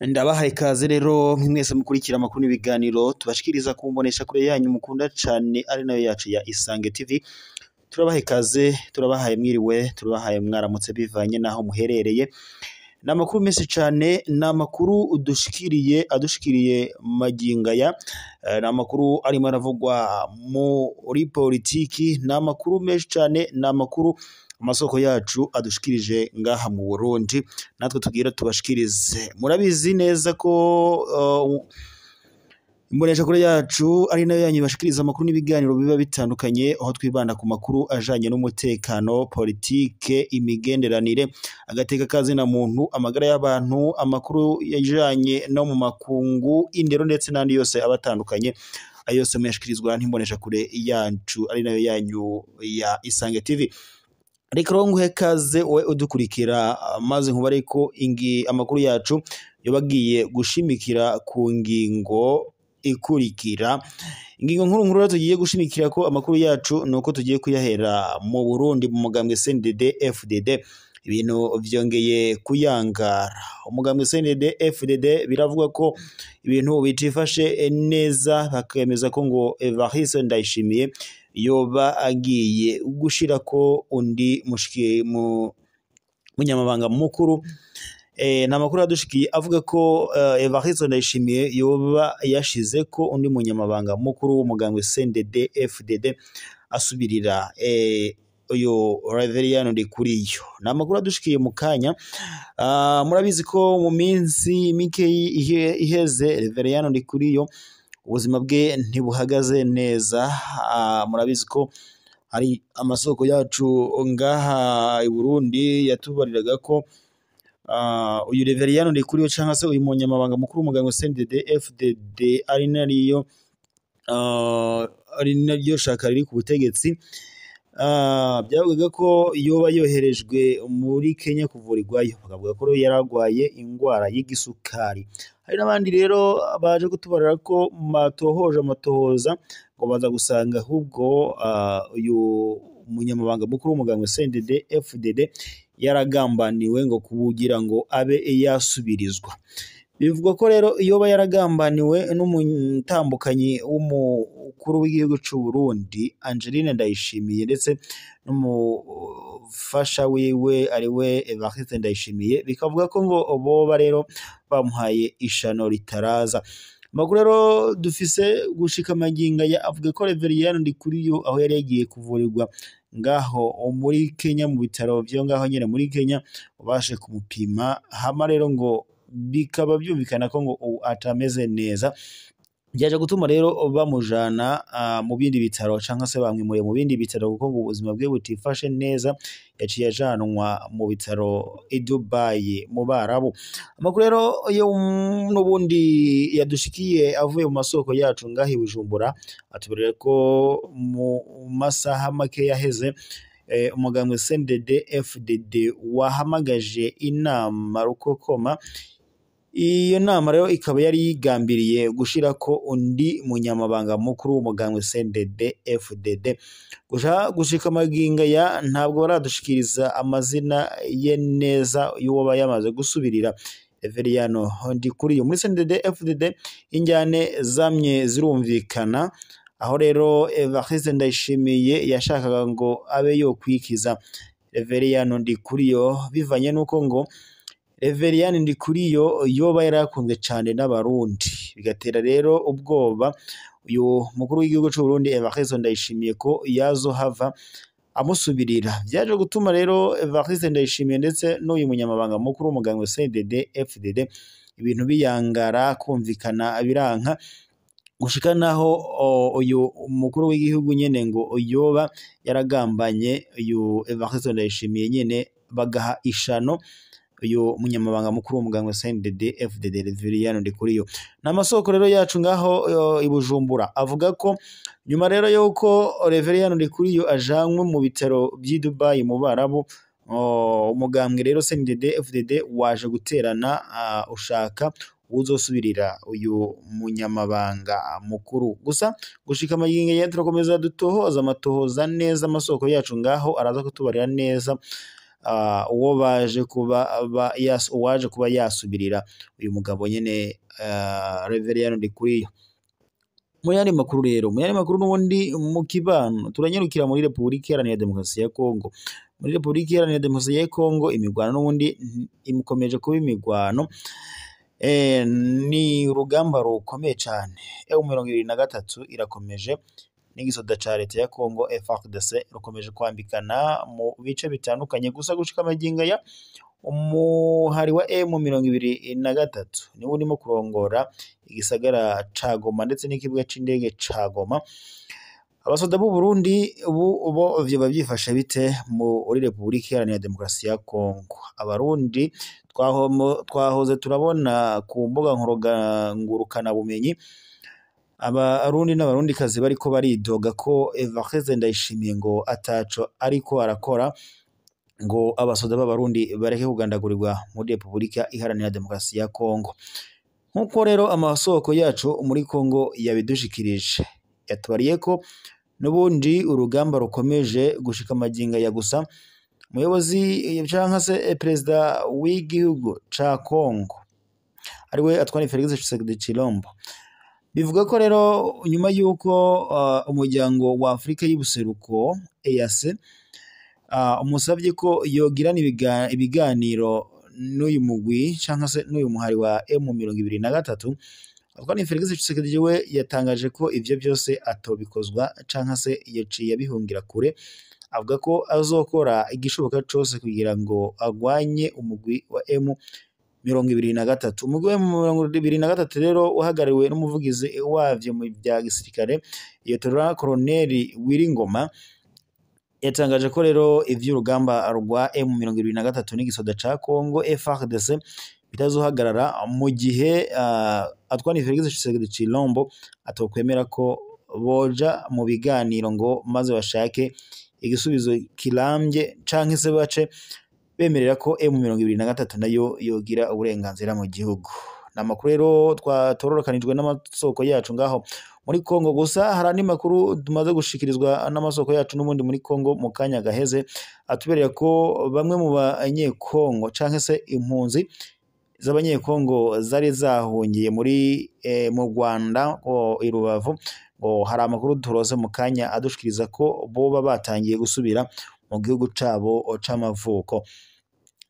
Ndabahaye ikaze rero mwese mukurikira amakuru n'ibiganiro tubashikiriza ku mbonesha kure yanyu mukunda cane ari nayo yacu ya Isange TV. Turabahaye ikaze, turabahaye mwiriwe, turabahaye mwaramutse bivanye naho muherereye. Ni amakuru menshi cane, ni amakuru udushikiriye adushikiriye magingo aya, ni amakuru arimo aravugwa muri politiki, ni amakuru menshi cane, ni amakuru amasoko yacu adushikirije ngaha mu Burundi, natwe tugira tubashikirize. Murabizi neza ko imboneshakure yacu ari nayo yanyu ibashikiriza amakuru n'ibiganiro biba bitandukanye, aho twibanda ku makuru ajanye n'umutekano, politike, imigenderanire, agateka kazina muntu, amagara y'abantu, amakuru yajanye no mu makungu, indero ndetse n'andi yose aba atandukanye. Ayo yose muyashikirizwa n'imboneshakure yacu ari nayo yanyu ya Isange TV. Reka rero nguhe kaze wowe udukurikira, maze nkubare ko amakuru yacu yobagiye gushimikira ku ngingo ikurikira. Ingingo nkuru nkuru rero tugiye gushimikira ko amakuru yacu ni uko tugiye kuyahera mu Burundi mu mugambwe CNDD FDD. Ibintu vyongeye kuyangara. Umugambwe CNDD FDD biravugwa ko ibintu bitifashe neza, bakemeza ko ngo Evariste Ndayishimiye yoba agiye gushirako undi munyamabanga mukuru. Ni amakuru yadushikiye avuga ko Evariste Ndayishimiye yoba yashize ko undi munyamabanga mukuru w'umugambwe CNDD FDD asubirira uyu Reverien Ndikuriyo. Ni amakuru adushikiye mu kanya. Murabizi ko mu minsi mike iheze Reverien Ndikuriyo ubuzima bwe ntibuhagaze neza. Murabizi ko hari amasoko yacu ngaha i Burundi yatubariraga ko uyu Reverien Ndikuriyo canke se uyu munyamabanga mukuru w'umugambwe CNDD FDD ari nariyo ari naryo shaka riri ku butegetsi. Byavugaga ko yoba yoherejwe muri Kenya kuvurirwayo, bakavuga ko yaragwaye ingwara y'igisukari. Hari n'abandi rero baje kutubarira ko matohoje amatohoza ngo baza gusanga ahubwo uyu munyamabanga mukuru w'umugambwe CNDD FDD yaragambaniwe ngo kugira ngo abe yasubirizwa. Bivugwa ko rero yoba yaragambaniwe n'umutambukanyi w'umukuru w'igihugu c'u Burundi Angeline Ndayishimiye ndetse n'umufasha wiwe ariwe Evariste Ndayishimiye, bikavuga ko ngo boba rero bamuhaye ishano ritaraza. Amakuru rero dufise gushika magingo aya avuga ko Reverien Ndikuriyo aho yari yagiye kuvurirwa ngaho muri Kenya mu bitaro vyo ngaho nyene muri Kenya ubashe kumupima, hama rero ngo bikaba byumvikana ko ngo atameze neza. Byaje gutuma rero bamujana mu bindi bitaro canke se bamwimuye mu bindi bitaro kuko ngo ubuzima bwe butifashe neza, yaciye ajanwa mu bitaro i Dubai mu Barabu. Amakuru rero yo n'ubundi yadushikiye avuye mu masoko yacu ngaho i Bujumbura atubarira ko mu masaha make yaheze umugambwe CNDD FDD wahamagaje inama rukokoma. Iyo nama rero ikaba yari yigambiriye gushirako undi munyamabanga mukuru w'umugambwe CNDD FDD. Gushika magingo ya ntabwo baradushikiriza amazina ye neza y'uwo yamaze gusubirira Reverien Ndikuriyo. Muri CNDD FDD injyane zamye zirumvikana, aho rero Evariste Ndayishimiye yashakaga ngo abe yokwikiza Reverien Ndikuriyo bivanye nuko ngo Reverien Ndikuriyo yoba yarakunzwe cane n'Abarundi, bigatera rero ubwoba uyu mukuru w'igihugu c'u Burundi Evariste Ndayishimiye ko yazohava amusubirira. Vyaje gutuma rero Evariste Ndayishimiye ndetse n'uyu munyamabanga mukuru w'umugambwe CNDD FDD ibintu biyangara kumvikana biranka, gushika naho uyu mukuru w'igihugu nyene ngo yoba yaragambanye uyu Evariste Ndayishimiye nyene bagaha ishano uyu munyamabanga mukuru w'umugambwe CNDD FDD Reverien Ndikuriyo. N'amasoko rero yacu ngaho i Bujumbura avuga ko nyuma rero yuko Reverien Ndikuriyo ajanwe mu bitaro by'i Dubai mu Barabu, umugambwe rero CNDD FDD waje guterana ushaka uzosubirira uyu munyamabanga mukuru. Gusa gushika amagingo ya turakomeza dutohoza amatohoza neza, amasoko yacu ngaho araza kutubarira neza uwo baje kuba uwaje kuba yasubirira uyu mugabo nyene Reverien Ndikuriyo. Mu yandi makuru rero, mu yandi makuru n'ubundi mu kibano turanyarukira muri Republika Iharanira Demokarasi ya Kongo. Muri Republika Iharanira Demokarasi ya Kongo imigwano n'ubundi ikomeje kuba imigwano, ni urugamba rukomeye cane. M23 irakomeje n'igisoda ca leta ya Kongo FARDC rukomeje kwambikana mu bice bitandukanye. Gusa gushika amagingo ya umuhari wa M23 niwo urimo kurongora igisagara ca Goma ndetse n'ikibuga c'indege ca Goma. Abasoda b'u Burundi ubu bo vyoba vyifashe bite muri Republika Iharanira Demokarasi ya Kongo? Abarundi twahoze turabona ku mbuga ngurukana bumenyi Abarundi n'abarundikazi bariko baridoga ko Evariste Ndayishimiye ngo ataco ariko arakora ngo abasoda b'Abarundi bareke kugandagurirwa muri Republika Iharanira Demokarasi ya Kongo. Nkuko rero amasoko yacu muri Kongo yabidushikirije, yatubariye ko n'ubundi urugamba rukomeje gushika amagingo ya gusa umuyobozi canke se perezida w'igihugu ca Kongo ariwe Antoine Felix Tshisekedi Tshilombo. Bivuga ko rero nyuma y'uko umuryango wa Afrika y'ubuseruko EAC umusavye ko yogirana ibiganiro n'uyu mugwi canke se n'uyu muhari wa M23, Antoine Felix Tshisekedi we yatangaje ko ivyo byose atobikozwa canke se yaciye abihungira kure, avuga ko azokora igishoboka cose kugira ngo agwanye umugwi wa M23. Umugwi wa M23 rero uhagarariwe n'umuvugizi wavyo mu bya gisirikare Lieutenant Colonel Wiringoma yatangaje ko rero ivy'urugamba rwa M23 n'igisoda ca Kongo FARDC bitazohagarara mu gihe Antoine Felix Tshisekedi Tshilombo atokwemera ko boja mu biganiro ngo maze bashake igisubizo kirambye canke se bace bemerera ko M23 nayo yogira uburenganzira mu gihugu. Namakuru rero twatororokanijwe n'amasoko yacu ngaho muri Kongo. Gusa hari andi makuru tumaze gushikirizwa n'amasoko yacu n'ubundi muri Kongo mu kanya gaheze atuberera ko bamwe mu banyekongo canke se impunzi z'abanyekongo zari zahungiye muri mu Rwanda i Rubavu, ngo hari amakuru turose mu kanya adushikiriza ko boba batangiye gusubira mu gihugu cabo c'amavuko.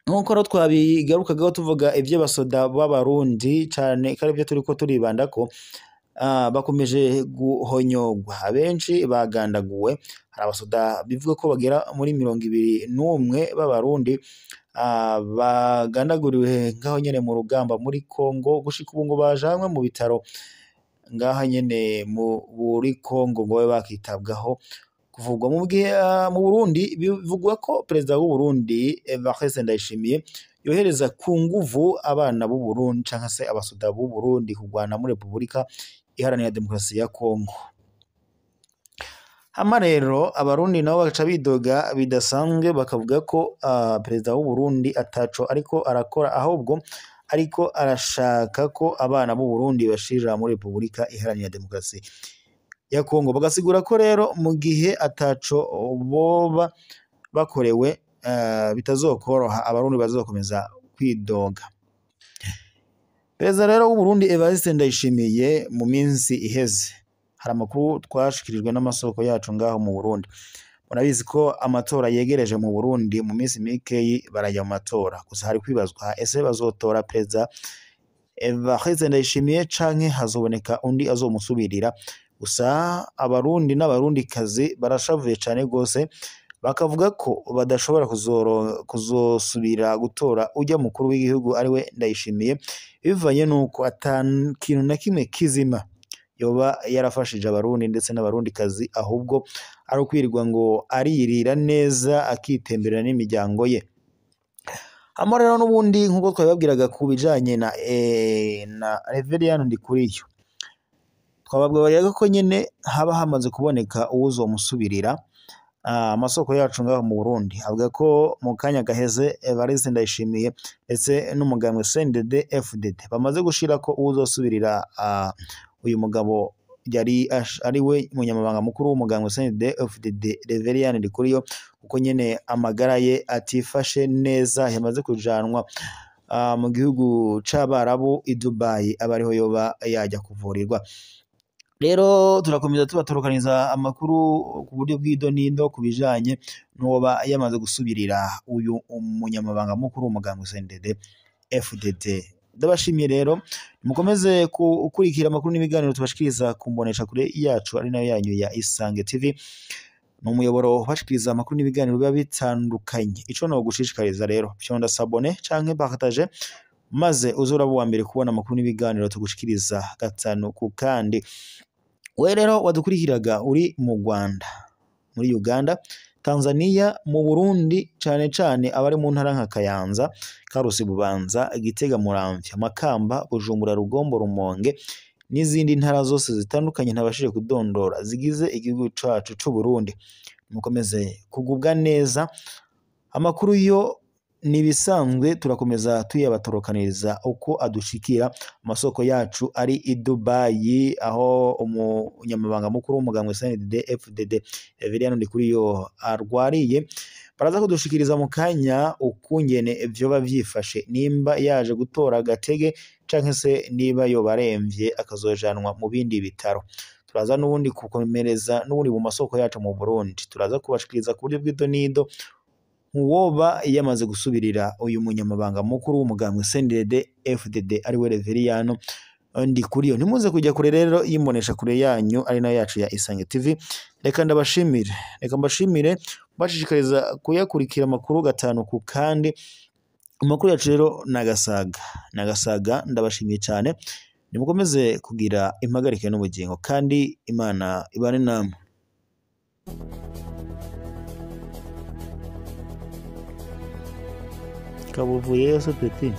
Nkuko rero twabigarukagaho tuvuga ivy'abasoda b'Abarundi cane ko arivyo turiko turibandako, bakomeje guhonyogwa, abenshi bagandaguwe. Hari abasoda bivuga ko bagera muri 21 b'Abarundi bagandaguriwe ngaho nyene mu rugamba muri Kongo, gushika ubu ngo bajanwe mu bitaro ngaha nyene muri Kongo ngo babe bakitabwaho kuvugwa. Mu gihe mu Burundi bivugwa ko perezida w'u Burundi Evariste Ndayishimiye yohereza ku nguvu abana b'u Burundi canke se abasoda b'u Burundi kugwana muri Republika Iharanira Demokarasi ya Kongo. Hama rero Abarundi nabo bagaca bidoga bidasanzwe, bakavuga ko perezida w'u Burundi ataco ariko arakora, ahubwo ariko arashaka ko abana b'u Burundi bashirira muri Republika Iharanira Demokarasi ya Kongo. Bagasigura ko rero mu gihe ataco boba bakorewe bitazokoroha, Abarundi bazokomeza kwidoga. Perezida rero w'u Burundi Evariste Ndayishimiye mu minsi iheze hari amakuru twashikirijwe n'amasoko yacu ngaho mu Burundi. Murabizi ko amatora yegereje mu Burundi, mu minsi mikeyi barajya mu matora. Gusa hari kwibazwa ese bazotora perezida Evariste Ndayishimiye canke hazoboneka undi azomusubirira. Gusa Abarundi n'abarundikazi barashavuye cane gose, bakavuga ko badashobora kuzosubira gutora ujya mukuru w'igihugu ariwe Ndayishimiye, bivanye nuko ata kintu na kimwe kizima yoba yarafashije Abarundi ndetse n'abarundikazi, ahubwo ari ukwirirwa ngo aririra neza akitemberera n'imiryango ye. Hama rero n'ubundi nkuko twabibabwiraga ku bijanye na Reverien Ndikuriyo, twababwiraga ko nyene haba hamaze kuboneka uwuzomusubirira. Amasoko yacu ngaho mu Burundi avuga ko mu kanya gaheze Evariste Ndayishimiye ndetse n'umugambwe CNDD FDD bamaze gushira ko uzosubirira uyu mugabo yari ari we munyamabanga mukuru w'umugambwe CNDD FDD Reverien Ndikuriyo, kuko nyene amagara ye atifashe neza, yamaze kujanwa mu gihugu c'Abarabu i Dubai, aba ariho yoba yajya kuvurirwa. Rero turakomeza tubatorokaniza amakuru ku buryo bw'idonido ku bijanye n'uwoba yamaze gusubirira uyu munyamabanga mukuru w'umugambwe CNDD FDD. Ndabashimiye rero, mukomeze gukurikira amakuru n'ibiganiro tubashikiriza ku mbonesha kure yacu ari nayo yanyu ya Isange TV. Ni umuyoboro ubashikiriza amakuru n'ibiganiro biba bitandukanye. Ico no gushishikariza rero, fyonda s'abonner canke partage, maze uzuraba uwa mbere kubona amakuru n'ibiganiro tugushikiriza gatanu ku kandi. We rero wadukurikiraga uri mu Rwanda, muri Uganda, Tanzania, mu Burundi, cane cane abari mu ntara nka Kayanza, Karusi, Bubanza, Gitega, Muramvya, Makamba, Bujumbura, Rugombo, Rumonge n'izindi ntara zose zitandukanye ntabashije kudondora zigize igihugu cacu c'u Burundi. Mukomeze kugubwa neza. Amakuru yo nibisanzwe turakomeza tuyabatorokaniriza uko adushikira. Amasoko yacu ari i Dubai, aho umunyamabanga mukuru w'umugambwe CNDD FDD Reverien Ndikuriyo arwariye. Baraza kudushikiriza mu kanya ukungene vyoba vyifashe, nimba yaje gutora agatege canke se niba yoba aremvye akazojanwa mu bindi bitaro. Turaza n'ubundi kukomereza n'ubundi mu masoko yacu mu Burundi, turaza kubashikiriza ku buryo bw'idonido uwoba yamaze gusubirira uyu munyamabanga mukuru w'umugambwe CNDD FDD ari we Reverien Ndikuriyo. Ntimuze kujya kure rero y'imbonesha kure yanyu ari nayo yacu ya Isange TV. Reka ndabashimire, reka mbashimire mbashishikariza kuyakurikira amakuru gatanu ku kandi. Amakuru yacu rero nagasaga nagasaga, ndabashimiye cyane. Nimukomeze kugira impagarike n'ubugingo, kandi Imana ibane namwe. Kabuvuye Yesu petit.